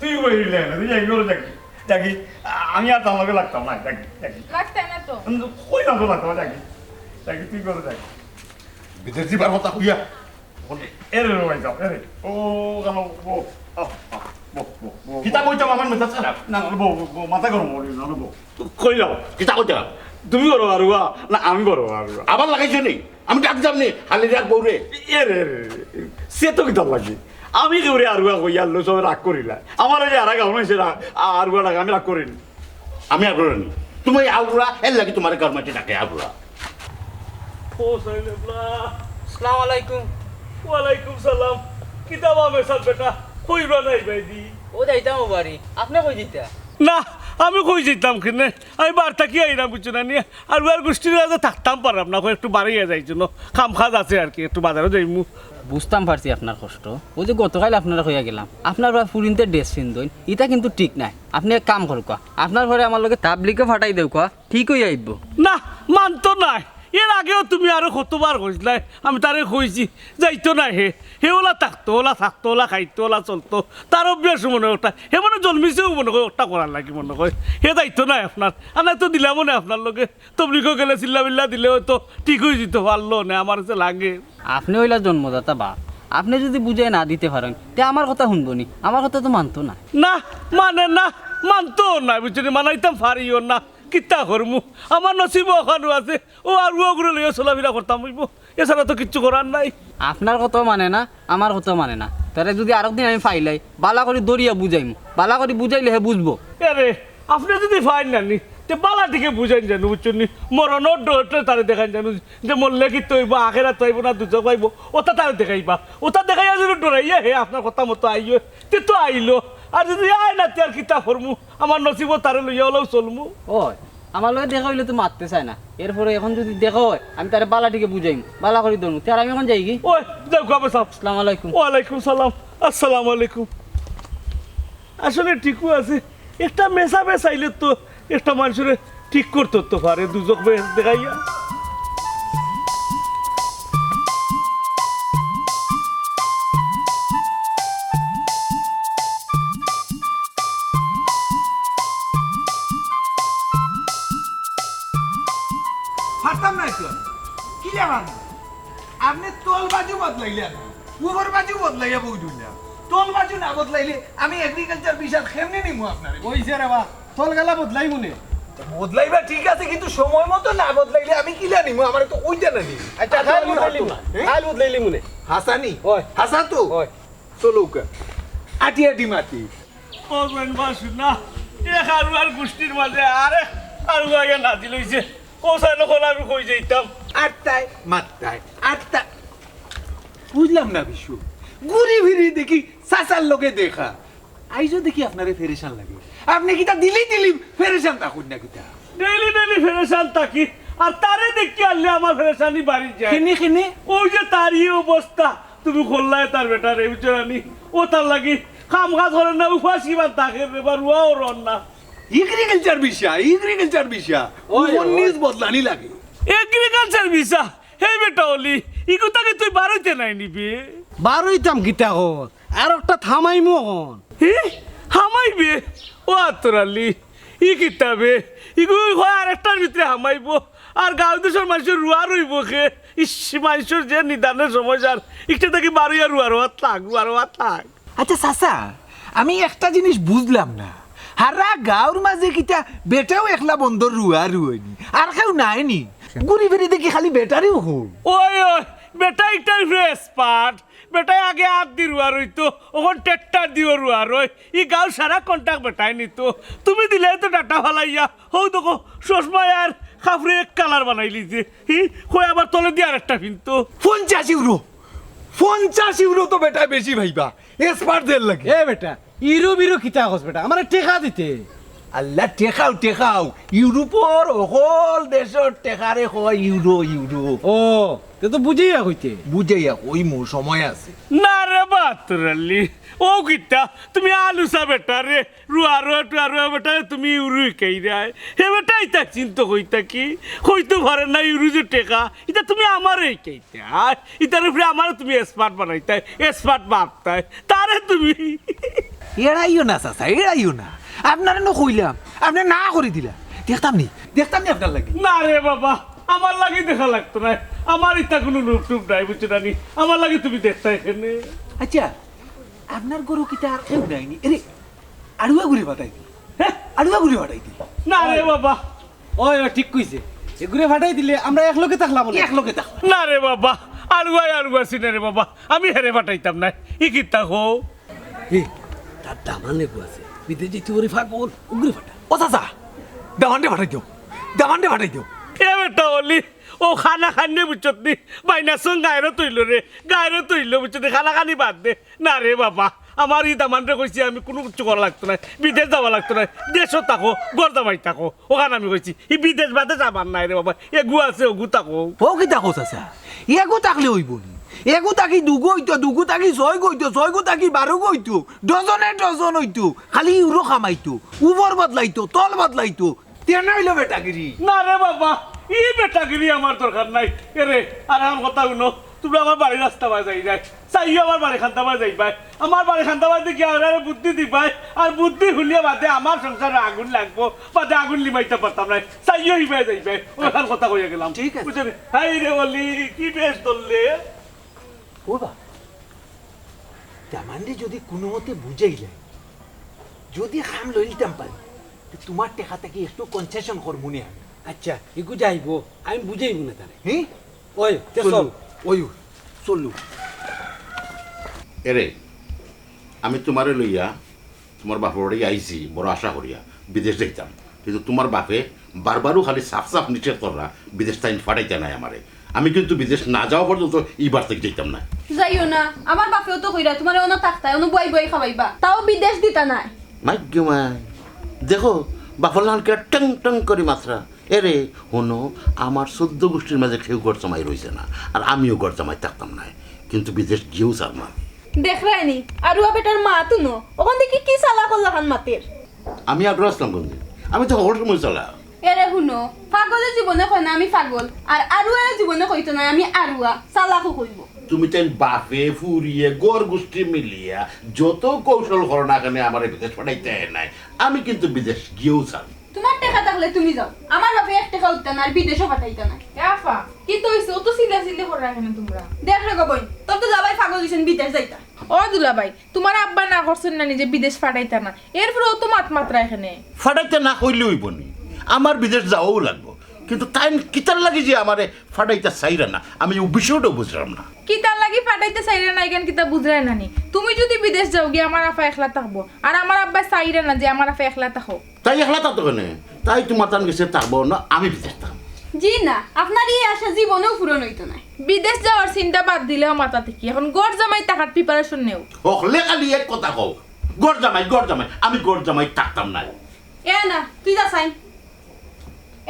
তুই বই হইলে না, তুই যাই করে যাকি, যাকি, আ-, আমি আর তার লগে লাগতাম না, যাকি, যাকি। লাগতায় না তো। আমি তো কই না তো লাগতাম, যাকি, যাকি, তুই করে যাকি। বিদেশ যাইবার কথা কইয়া এরে রে ভাই যাও, এরে। ও, কেন? ও, আহ, আহ, বো, বো, বো, কিতা বো। কইতাম আমার মেজাজ খারাপ? না, না, বো, বো, বো, মাথা গরম করিও না, বো। কইলাম, কিতা কইতাম? তুমি বড় আরুয়া, না আমি বড় আরুয়া? আবার লাগাইছো নি? আমি ডাক যাম নি, হালি ডাক বউরে। এরে, এরে, এরে, সে তো কিতা লাগে? আমি কেউরে আরুয়া কইয়া আনলো, সবে রাগ করিলা। আমার ওই যে আরা গাউন আছে, আরুয়া ডাক, আমি রাগ করি নি। আমি আরুয়া নি। তুমি আরুয়া, এর লাগি তোমার গাউর মাঝে ডাকে আরুয়া। ও সাইলেবলা। আসসালামু আলাইকুম। ওয়ালাইকুম সালাম। কিতা বা মেসাব বেটা, কইবা নাই বাইদি? ও যাইতাম ও বাড়ি, আপনে কই যাইতা? না, আমি কই যাইতাম কেনে? আমি বার থাকি আইরাম, বুঝছো না নি? আর ওর গোষ্ঠীর কাছে থাকতাম পারলাম না, কই একটু বাড়ি যাই জন্য কাম কাজ আছে আর কি, একটু বাজারও যাইমু। বুঝতাম পারছি আপনার কষ্ট। ওই যে গতকাল আপনারে কইয়া গেলাম, আপনার বা ফুরিন্তে ড্রেস ফিন্দইন, ইটা কিন্তু ঠিক নায়। আপনে এক কাম করউক্কা, আপনার ঘরে আমার লগে তাবলিগও ফাটাই দেউক্কা, ঠিক অইয়া আইবো। না, মানতো নায়। এর আগেও তুমি আরো কতবার কইছলায়, আমি তারে কইছি, যাইতো নায় হে। হে ওলা থাকতো, ওলা থাকতো, ওলা খাইতো, ওলা চলতো। তার অভ্যাস মনে অয় ওটা। হে মনে জন্মিছেও মনে কয় ওটা করার লাগি মনে কয়। হে যাইতো নায় আপনার। আর নায় তো দিলাম মনে আপনার লগে। তবলিগও গেলে চিল্লা বিল্লা দিলে হয়তো ঠিক অই যিতো পারলো নে, আমার কাছে লাগে। আপনে অইলা জন্মদাতা বাপ। আপনে যুদি বুঝাই না দিতে পারইন, তে আমার কথা হুনবো নি? আমার কথা তো মানতো না। না, মানে না, মানতো না, বুঝছো নি? মানাইতাম পারিও না। কিতা করমু? আমার নসিবো অখানো আছে। ও আর ও করে লইয়া চলাফিরা করতাম অইবো, এছাড়া তো কিচ্ছু করার নাই। আপনার কথাও মানে না, আমার কথাও মানে না। তারে যুদি আরক দিন আমি পাইলাই, বালা করি ধরিয়া বুঝাইমু, বালা করি বুঝাইলে হে বুঝবো। আরে, আপনে যুদি পাইন না নি, তে বালা টিকে বুঝাইন যানু, বুঝছো নি? মরণর ডরটা তারে দেখাইন যানু, যে মরলে কিতা অইবো, আখেরাত পাইবো না দুজখ পাইবো, ওটা তারে দেখাইবা। ওটা দেখাইয়া যুদি ডরাইয়া হে আপনার কথা মতো আইও, তে তো আইলো। আর যুদি আয় না, তে আর কিতা করমু? আমার নসিবো তারে লইয়া অলাউ চলমু। ওই, আমার লগে দেখা অইলে তো মাততে চায় না। এরপরে এখন যুদি দেখা অয়, আমি তারে বালা টিকে বুঝাইমু, বালা করি ধরমু। তে আর আমি এখন যাইগি? ওই, যাউক্কা, আবার সালাম। আসসালামু আলাইকুম। ওয়ালাইকুম সালাম। আসসালামু আলাইকুম। আসলে ঠিকউ আছে, একটা মেসাবে চাইলে তো একটা মানষরে ঠিক করতো তো পারে, দুজখ বেহেশত দেখাইয়া। পারতাম নায় তো। কিলা পারমু? আপনে তল বাজু বদলাইলা না, উপর বাজু বদলাইয়া বই রইলা। তল বাজু না বদলাইলে আমি এগ্রিকালচার ভিসাত কেমনে নিমু আপনারে? অইছে রে বা, তল গালা বদলাইমু নে। বদলাইবা ঠিক আছে, কিন্তু সময় মতো না বদলাইলে আমি কিলা নিমু? আমারে তো অইতা না নি। আচ্ছা, কাল বদলাইলিমু। হ্যাঁ? কাল বদলাইলিমু নে। হাছা নি? অয়। হাছা তো? অয়। চলউক্কা। আটি আটি মাতি। ও জৈন বা শুন না, এক আরুয়ার গোষ্ঠীর মাঝে আরেক আরুয়া আইয়া নাজিল অইছে। ও সাইন অখন আমি কই যাইতাম? আটটায় মাত্তায়, আটটা। বুঝলাম না বিষয়। ঘুরি ফিরি দেখি চাচার লগে দেখা। আইজও দেখি আপনারে পেরেশান লাগে। আপনে কিতা দিলি দিলি পেরেশান থাকইন না কিতা? ডেইলি ডেইলি পেরেশান থাকি, আর তারে দেখি আইলে আমার পেরেশানি বাড়ি যায়। কেনে, কেনে? ওই যে তার ই অবস্থা, তুমি করলায় তার বেটারে, বুঝছো না নি? ও তার লাগি কাম কাজ করে না, উপাস কিমান থাকে রে বা, রুয়াও রন না। Agriculture visa, agriculture visa. ওই, ওই। উনিশ বদলানি লাগে। Agriculture visa? হেই বেটা অলি, ইগু থাকি তুই বারইতে নায় নি বে? বারইতাম কিতা কর? আরকটা থামাইমু অখন। হে? হামাইবে? ও আতর আলী, ই কিতা বে? ইগু কয় আরেকটার ভিতরে হামাইবো। আর গাঁও দেশর মানষর রুয়া রইবো কে? ইস, মানষর যে নিদানের সময় যার, ইকটা থাকি বারইয়া রুয়া রোয়াত লাগ, রুয়া রোয়াত লাগ। আচ্ছা চাচা, আমি একটা জিনিস বুঝলাম না, হারা গাঁওর মাঝে কিতা বেটাও একলা বন্দর রুয়া রুয়ানি, আর কেউ নাই নি? ঘুরি ফিরি দেখি খালি বেটারেউ কই। ওই, ওই, বেটা ইকটার এক্সপার্ট, বেটায় আগে আত দি রুয়া রইতো, অখন ট্রেক্টর দিও রুয়া রয়। ই গাঁওর সারা কন্ট্রাক্ট বেটায় নিতো। তুমি দিলায় তো ডাটা ফালাইয়া, হউ দেখো, চশমা আর কাপড়ে এক কালার বানাইলিছে। হি, কয় আবার তলেদি আরেকটা ফিনতো। পঞ্চাশ ইউরো, পঞ্চাশ ইউরো তো বেটায় বেশি ভাইবা, এক্সপার্ট দের লাগে। এ বেটা, ইউরো বিরো কিতা কস বেটা, আমারে টেকা দিতে। আল্লাহ, টেকাও, টেকাও। ইউরোপর হকল দেশর টেকারে কয় ইউরো, ইউরো। ও, তে তো বুঝাইয়া কইতে। বুঝাইয়া কইমু, সময় আছে। না রে বা আতর আলী, ও কিতা, তুমি আলুসা বেটারে, রুয়া রুয়া টুয়া রুয়া বেটারে তুমি ইউরো হিকাইরায়। হে বেটা ইতা চিন্তা কইতা কি? কইতো পারে না ইউরো যে টেকা, ইতা তুমি আমারে হিকাইতায়। ইতার উপরে আমারে তুমি এক্সপার্ট বানাইতায়, এক্সপার্ট ভাবতায়। তারে তুমি এড়াইও না চাচা, এড়াইও না। আপনারে নু কইলাম, আপনে না করি দিলা। দেখতাম নি, দেখতাম নি আপনার লাগি। না রে বাবা, আমার লাগি দেখা লাগতো নায়। আমার ইতা কুনু লোভ টোভ নাই, বুঝছো নানি? আমার লাগি তুমি দেখতায় কেনে? আচ্ছা, আপনার ঘরো কিতা আর কেউ নাইনি? এরে, আড়ুয়া ঘুরে ফাটাই দি। হ্যাঁ? আড়ুয়া ঘুরে ফাটাই দি। না রে বাবা। ওই, ওই, ঠিক কইছে। এগুরে ফাটাই দিলে আমরা এক লগে থাকলাম বলে। এক লগে থাকলাম। না রে বাবা, আড়ুয়ায় আড়ুয়া চিনে রে বাবা। আমি হেরে ফাটাইতাম না। ই কিতা কও? এ, তার দামান এগু আছে। বিদেশ যাইতে পারি পাগল, উগরে ফাটা। ও চাচা, দামানরে ফাটাই দিও। দামানরে ফাটাই দিও। এ বেটা অলি, ও খানা খাইনে বুঝছত নি? বাইনার সঙ্গে গায়রত অইলো রে, গায়রত অইলো বুঝছত নি? খানা খানি বাদ দে। না রে বাবা, আমার ই দামানরে কইছি আমি কুনু কিচ্ছু করা লাগতো নায়, বিদেশ যাওয়া লাগতো নায়, দেশো থাকো, ঘর জামাই থাকো, ওখান আমি কইছি। ই বিদেশ বাদেশ আমার নাই রে বাবা, এগু আছে ওগু থাকো। ও কিতা কও চাচা? এগু থাকলে অইবো নি? এগু থাকি দুগু অইতো, দুগু থাকি ছয়গু অইতো, ছয়গু থাকি বারোগু অইতো, ডজনে ডজন অইতো, খালি ইউরো কামাইতো, উপর বদলাইতো, তল বদলাইতো, তেন অইলো বেটাগিরি। না রে বাবা, ই বেটাগিরি আমার দরকার নাই। এরে, আর আমার কথা হুনো, তুমরা আমার বাড়ির রাস্তা বায় যাইরায়, চাইও আমার বাড়ি খান্দাবায় যাইবায়, আমার বাড়ি খান্দাবায় দেখি আর বুদ্ধি দিবায়, আর বুদ্ধি হুনিয়া বাদে আমার সংসারো আগুন লাগবো, বাদে আগুন নিবাইতাম পারতাম নায়, চাইও হিবায় যাইবায়। ওখান কথা কইয়া গেলাম। ঠিক আছে। বুঝছো নি? হায় রে অলি, কি বেশ ধরলে। ও বা, দামানরে যদি কুনুমতে বুঝাইলাই, যদি কাম লইলিতাম পারি, তে তুমার টেকা থাকি একটু concession করমু নে আমি। আচ্ছা, ইগু যাইবো, আমি বুঝাইমু নে তারে। হে? ওই, তে চল। চলু, ওই, চলু। এরে, আমি তুমারে লইয়া তুমার বাপর বাড়ি আইছি বড় আশা করিয়া বিদেশ যাইতাম, কিন্তু তুমার বাপে বারবারও খালি সাফ সাফ নিষেধ কররা, বিদেশ তাইন ফাটাইতা নায় আমারে। আমি কিন্তু বিদেশ না যাওয়া পর্যন্ত ই বাড়ি থাকি যাইতাম নায়। যাইও না, আমার বাপেও তো কইরা তুমারে অনো থাকতায়, অনো বই বই খাওয়াইবা, তাও বিদেশ দিতা নায়। মাইগ্য মাই, দেখো, বাপর লাখান কিলা টং টং করি মাতরা। এরে, হুনো, আমার চৌদ্দ গুষ্টির মাঝে কেউ ঘর জামাই রইছে না, আর আমিও ঘর জামাই থাকতাম নায়, কিন্তু বিদেশ গিয়াউ ছাড়মু না। দেখরায়নি, আরুয়া বেটার মাত হুনো, অখান দেখি কি চালাকর লাখান মাতের। আমি আগ্রহ আসলাম কোনদিন? আমি তো হকল সময় চালাক। এরে হুনো, পাগলে জীবনে কয় না আমি পাগল, আর আরুয়ায় জীবনে কইতো নায় আমি আরুয়া, চালাকও কইবো। তুমি তাইন বাপে, ফুরিয়ে, ঘর গুষ্টি মিলিয়া যত কৌশল করো না কেনে আমারে বিদেশ ফাটাইতায় নায়, আমি কিন্তু বিদেশ গিয়াউ ছাড়মু। তুমার টেকা থাকলে তুমি যাও, আমার বাপে এক টেকাও দিতা নায়, আর বিদেশও ফাটাইতা নায়। এ আফা, কিতা অইছে? অত চিল্লাচিল্লি কররায় কেনে তুমরা? দেখ রে গো বইন, তোর দুলাভাই পাগল অইছইন বিদেশ যাইতা। ও দুলাভাই, তুমার আব্বায় না করছইন না নি যে বিদেশ ফাটাইতা না, এরপরেও তো মাত মাতরায় কেনে। ফাটাইতা না কইলে অইবো নি, আমার বিদেশ যাওয়াউ লাগবো, কিন্তু তাইন কিতার লাগি যে আমারে ফাটাইতা চাইরা না, আমি অউ বিষয়টাউ বুঝরাম না। কিতার লাগি ফাটাইতা চাইরা না, ইখান কিতা বুঝরায় না নি? তুমি যুদি বিদেশ যাওগি, আমার আফা একলা থাকবো, আর আমার আব্বায় চাইরা না যে আমার আফা একলা থাকউক। তাই একলা থাকতো কেনে? তাই তুমার তান গেছে থাকবো না, আমি বিদেশ থাকমু। জি না, আপনার ই আশা জীবনেও পূরণ অইতো নায়। বিদেশ যাওয়ার চিন্তা বাদ দিলেও মাথা থাকি, এখন ঘর জামাই থাকার preparation নেও। হকলে খালি এক কথা কও, ঘর জামাই, ঘর জামাই, আমি ঘর জামাই থাকতাম নায়। এ না, তুই যা চাইন।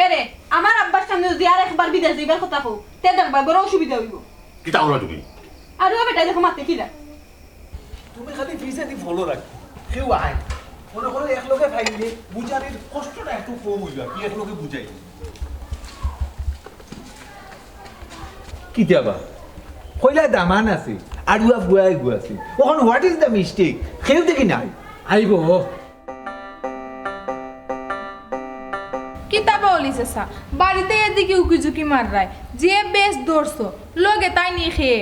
এরে, আমার আব্বার সামনে যুদি আর একবার বিদেশ যাইবার কথা কও, তে দেখবায় বড় অসুবিধা অইবো। কিতা কইলা তুমি? আরুয়া বেটায় দেখো মাতে কিলা। তুমি খালি পিছেদি follow রাখো। কেউ আয়। মনো করো একলগে ফাইলে বুঝানির কষ্টটা একটু কম অইলো, কি একলগে বুঝাই। কিতা বা? কইলা দামান আছে, আরুয়া ফুয়া এগু আছে। অখন what is the mistake? কেউ দেখি নাই। আইবো। কিতা বা অলি চাচা, বাড়িত এদিকে উকিঝুঁকি মাররায়, যে বেশ ধরছো, লগে তাইন নি কে?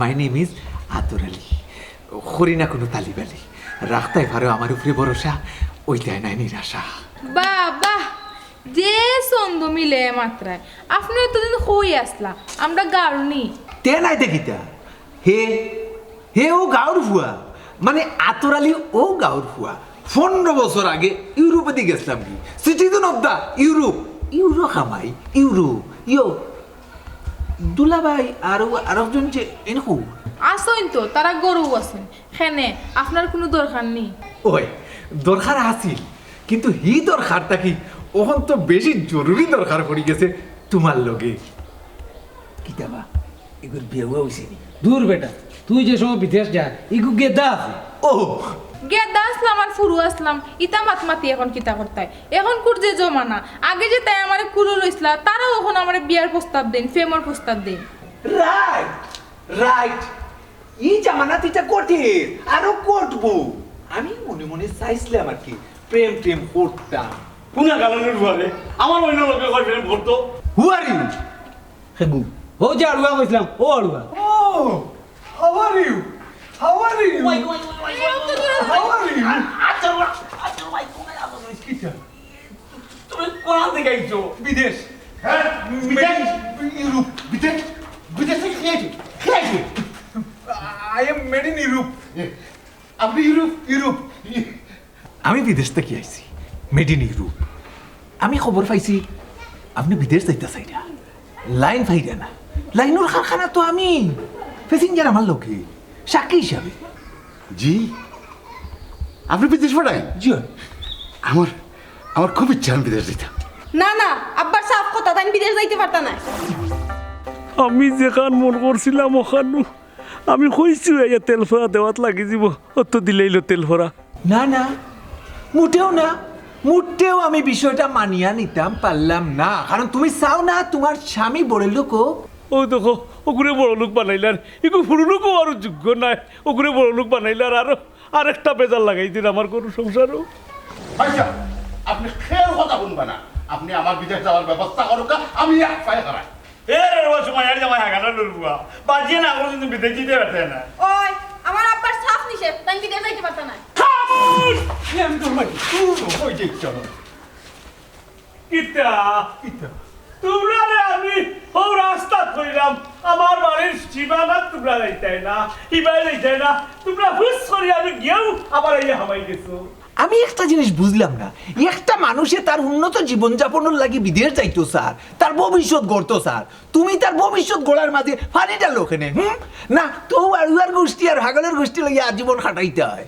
My name is আতর আলী। করি না কুনু তালিবালি। রাখতায় পারো আমার উপরে ভরসা, অইতায় নায় নিরাশা। বাহ, বাহ, যে ছন্দ মিলে মাতরায়। আপনে অতদিন কই আছলা? আমরা গাঁওর নি। তে নায় তে কিতা? হে, হে অউ গাঁওর ফুয়া, মানে আতর আলী অউ গাঁওর ফুয়া। পনরো বছর আগে ইউরোপেদি গেছলাম গি, citizen of the Europe। Euro কামাই, ইউরো, ইয়ো। দুলাভাই আর অউ আরকজন যে এনকু। আছইন তো, তারা ঘরো আছইন। কেনে, আপনার কুনু দরকার নি? ওই, দরকার আছিল, কিন্তু হি দরকার থাকি অখন তো বেশি জরুরি দরকার পড়ি গেছে তুমার লগে। কিতা বা, এগুর বিয়া অইছে নি? দূর বেটা, তুই যে সময় বিদেশ যা, ইগু গেদা আছে। ও। গেদা আছলাম আর ফুরু আছলাম, ইতা মাত মাতি এখন কিতা করতায়? এখনকুর যে জমানা, আগে যে তাই আমারে কুলো লইছলা, তারাও এখন আমারে বিয়ার প্রস্তাব দেইন, প্রেমর প্রস্তাব দেইন। Right, right। ই জামানাত ইতা ঘটের, আরো ঘটবো। আমি মনে মনে চাইছলাম আর কি, প্রেম টেম করতাম। কুনা গালানির ফুয়ারে, আমার অইন্য লগে কয় প্রেম করতো। Who are you? হেগু। ও যে আড়ুয়া কইছিলাম, ও আড়ুয়া। Oh, how are you? How are you? ওয়াই, ওয়াই, ওয়াই, ওয়াই, ওয়াই, ওয়াই। How are you? আচ্ছা, আচ্ছা, ওয়াই, ওয়াই, ওয়াই। কিতা? তুমি কোন দিকে আইছো? বিদেশ। হ্যাঁ? বিদেশ? ইউরোপ। বিদেশ? বিদেশ থেকে খেয়েছি। খেয়েছি। I am made in Europe. আপনি ইউরোপ? ইউরোপ। আমি বিদেশ থেকে আইছি, মেড ইন ইউরোপ। আমি খবর পাইছি আপনি বিদেশ যাইতা চাইরা, লাইন পাইরা না। লাইনর কারখানা তো আমি, প্যাসেঞ্জার আমার লগে, সাক্ষী হিসাবে। জি, আপনি বিদেশ পাঠাইন? জি অয়। আমার, আমার খুব ইচ্ছা আমি বিদেশ যাইতাম। না না, আব্বার সাফ কথা, তাইন বিদেশ যাইতে পারতা না। আমি যেখান মন করছিলাম ওখানো। আমি কইছি আইয়া তেল ফরা দেওয়াত লাগি যিবো, অত দিলাইলো তেল ফরা। না না, মোটেও না। মোটেও আমি বিষয়টা মানিয়া নিতাম পারলাম না, কারণ তুমি চাও না তোমার স্বামী বড় লোক হোক। ও দেখো, ওগুরে বড় লোক বানাইলার, ইগু হুরু লোকও আরো যোগ্য নাই, ওগুরে বড় লোক বানাইলার, আরো আরেকটা বেজার লাগাই দিন আমার গরু সংসারও। আচ্ছা, আপনি খেয়াল কথা শুনবা না, আপনি আমার বিদেশ যাওয়ার ব্যবস্থা করুকা, আমি এক পায়ে খাড়াই। এ রে বাবা, সময় আর জামাই হাগানা লড়বুয়া। বাজিয়ে না, কোনো দিন বিদেশ যেতে পারতে না। ওই, আমার আব্বার সাফ নিষেধ, তাইন বিদেশ যাইতে পারতা না। খামোশ! আমি তোর মাঝে, তুই তো হয়ে যাই চলো। কিতা? কিতা? তোমরা রে আমি ও রাস্তা থইলাম, আমার বাড়ির সীমানা তোমরা যাইতায় না, ইবাই যাইতায় না, তোমরা হুস করি আমি গিয়েও আবার এই হামাই গেছো। আমি একটা জিনিস বুঝলাম না, একটা মানুষে তার উন্নত জীবনযাপনের লাগি বিদেশ যাইতো স্যার, তার ভবিষ্যৎ গড়তো স্যার, তুমি তার ভবিষ্যৎ গড়ার মাঝে ফানি ডালো কেনে? হুম? না তো আড়ুয়ার গোষ্ঠী আর হাগলের গোষ্ঠী লইয়া আজীবন কাটাইতে হয়।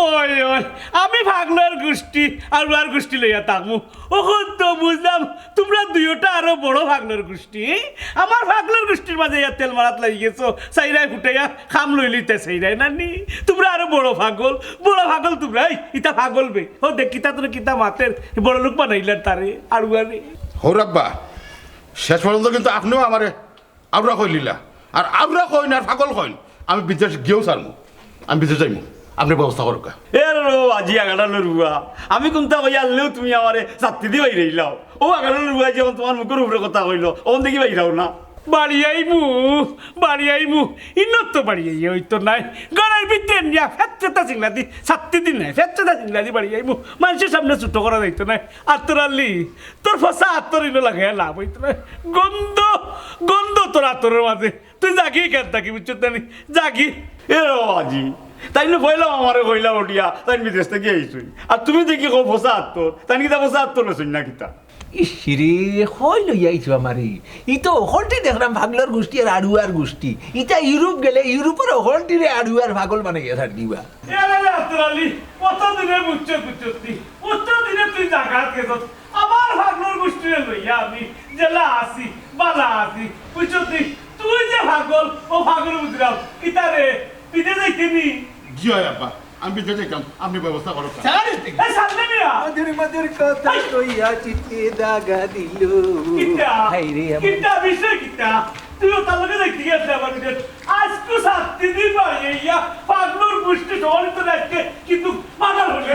ওই ওই, আমি ফাগলর গোষ্ঠী আর উয়ার গোষ্ঠী লইয়া থাকমু। অখন তো বুঝলাম তোমরা দুইওটা আরো বড় ফাগলর গোষ্ঠী। আমার ফাগলর গোষ্ঠীর মাঝে ইয়া তেল মারাত লাগি গেছো, চাইরাই ফুটাইয়া খাম লই লইতে চাইরাই না নি। তোমরা আরো বড় ফাগল, বড় ফাগল তোমরাই। ইতা ফাগল বে, ও দেখ কিতা তোর কিতা মাতের, বড় লোক বানাইলার তারে আর উয়ারে। হৌরাব্বা, শেষ পর্যন্ত কিন্তু আপনিও আমারে আউরা কইলিলা, আর আউরা কইন আর ফাগল কইন, আমি বিদেশ গিয়েও ছাড়মু, আমি বিদেশ যাইমু, আপনি ব্যবস্থা করুকা। এ রে বাবা, আজি আগাটা লড়বুয়া। আমি কোনটা কই আনলেও তুমি আমারে চাত্তি দি বাইরে ইলাও। ও আগাটা লড়বুয়া যখন তোমার মুখের উপরে কথা কইলো, অখন দেখি বাইরাও না। বাড়ি আইমু, বাড়ি আইমু। ইন্নত তো বাড়ি আইয়া হইতো নাই। ঘরের ভিতরে নিয়া ফেচ্চেতা চিংলা দি, চাত্তি দি নাই, ফেচ্চেতা চিংলা দি বাড়ি আইমু। মানুষের সামনে ছোট করা যাইতো নাই। আতর আলী, তোর ফসা আতর ইনো লাগাইয়া লাভ হইতো নাই। গন্ধ, গন্ধ তোর আতরের মাঝে। তুই যাগি কেন থাকি, বুঝছো তানি? যাগি। এ রে বাবাজি, তাইন পয়লা আমারে কইলা উঠিয়া, তাইন বিদেশ থাকি আইছইন। আর তুমি দেখি কও ফসা আতর, তাইন কিতা ফসা আতর লইছইন না কিতা? ইসরে, কই লইয়া আইছো আমারে? ই তো হকলটি দেখলাম ফাগলর গোষ্ঠী আর আড়ুয়ার গোষ্ঠী। ইতা ইউরোপ গেলে ইউরোপর হকলটিরে আড়ুয়ার ফাগল বানাইয়া ছাড় দিবা। এ রে আতর আলী, কত দিনে বুঝছো বুঝছো তুই? কত দিনে তুই জাগাত গেছস? আমার ফাগলর গোষ্ঠীরে লইয়া আমি জেলা আছি, বালা আছি। বুঝছো তুই? তুই যে ফাগল, ও ফাগল বুঝলাম। কিতা রে, বিদেশ যাইতে নি? জি হয় আব্বা, আমি বিদেশ যাইতাম, আপনি ব্যবস্থা করুকা। এ সামনে মিয়া। মধুর মধুর কথা কইয়া চিত্তে দাগা দিল। কিতা? হায় রে আমার। কিতা বিষয় কিতা? তুই ও তার লগে দেখতে গেছিস আমার বিদেশ। আজকে সাত দিন বাড়ি আইয়া ফাগলর গোষ্ঠী সমানিত রাখতে কিন্তু মাথা ধরে।